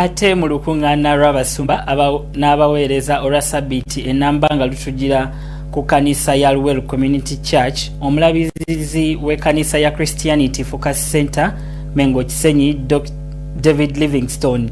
Ate mu lukuŋŋaana lw'abasumba n'abaweereza olwa sabbiiti ennamba nga lutugira ku kkanisa ya Luweero Community Church, omulabirizi w'ekkanisa ya Christianity Focus Center Mengo Kisenyi, David Livingstone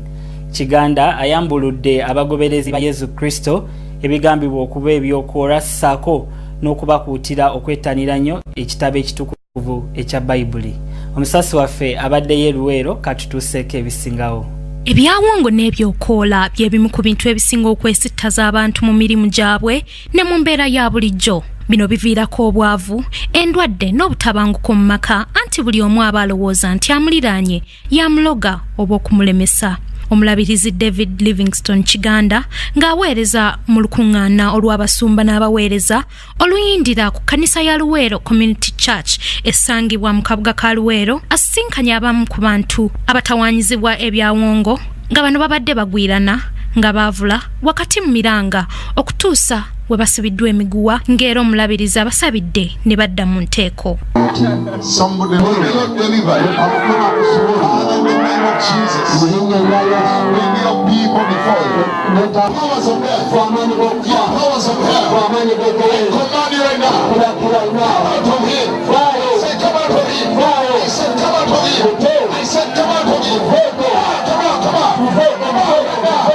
Kiganda ayambuludde abagoberezi ba Yesu Kristo ebigambibwa okuba ebyokwola ssaako n'okubakuutira okwettanira nnyo ekitabo ekitukuvu ekya Bayibuli. Omusasi waffe abaddeyo e Luweero katutuuseeko ebisingawo. Ebyawongo n'ebyokoola bye bimu ku bintu ebisinga okwesittaza abantu mu mirimu gyabwe ne mu mbeera ya bulijjo. Bino biviirako obwavu, endwadde n'obutabanguko mu maka, anti buli omu aba alowooza nti amuliraanye yamuloga oba okumulemesa. Omulabirizi David Livingstone Kiganda ng'aweereza mu lukuŋŋaana olw'abasumba n'abaweereza oluyindira ku kkanisa ya Luweero Community Church esangibwa mu kabuga ka Luweero, asisinkanye abamu ku bantu abatawaanyizibwa ebyawongo nga bano babadde bagwirana nga baavula wakati mu miranga okutuusa we basibiddwa emiguwa, ng'era omulabirizi abasabidde ne badda mu nteeko. Somebody will deliver you. Father, in the name of Jesus, bring your people before you. Powers of death, you powers of hell, I command you right now. Come out of him. Say, come out of him. I said, come out of him. I said, come out of him. Come out, come out. Come out right now.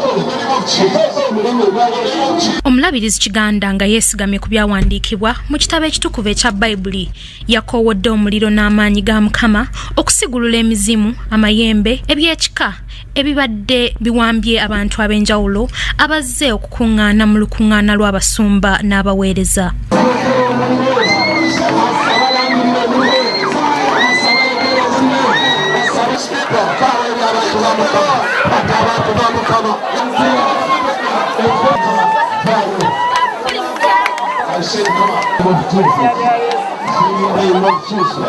In the name of Jesus. In the name of Jesus. Omulabirizi Kiganda nga yeesigamye ku byawandiikibwa mu kitabo ekitukuvu ekya Bayibuli yakoowodde omuliro n'amaanyi ga Mukama okusigulula emizimu, amayembe, eby'ekika ebibadde biwambye abantu ab'enjawulo abazze okukuŋŋaana mu lukuŋŋaana lw'abasumba n'abaweereza. I said, come out. In the name of Jesus.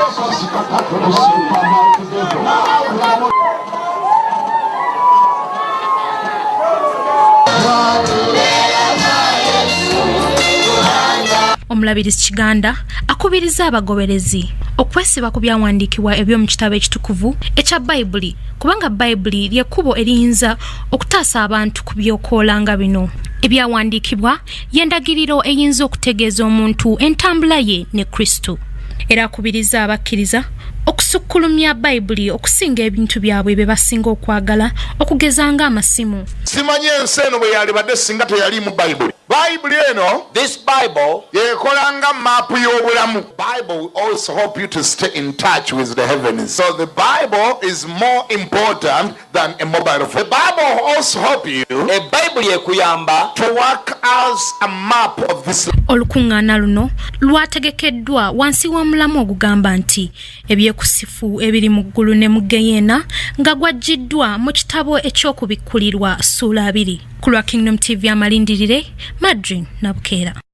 Omulabirizi Kiganda akubiriza abagoberezi okwesiba ku byawandiikibwa eby'omu kitabo ekitukuvu ekya Bayibuli, kubanga Bayibuli ly'ekkubo eriyinza okutaasa abantu ku byokoola nga bino. Ebyawandiikibwa y'endagiriro eyinza okutegeeza omuntu entambula ye ne Kristo. Era akubiriza abakkiriza okusukkulumya Bayibuli okusinga ebintu byabwe bye basinga okwagala, okugeza ng'amasimu. Simanyi ensi eno bwe yalibadde singa teyaliimu Bayibuli. Bayibuli eno, This Bible, yekola nga maapu y'obulamu. Bible will also help you to stay in touch with the heavens. So the Bible is more important than a mobile phone. The Bible will also help you Ebayibuli ekuyamba to work as a map of this Olukuŋŋaana luno lwategekeddwa wansi w'omulamu ogugamba nti ebyekusifu ebiri mu ggulu ne mu ggeyeena, nga gwaggiddwa mu kitabo eky'okubikkulirwa ssuula 2. Ku lwa Kingdom TV amalindirire, Madrin Nabukeera.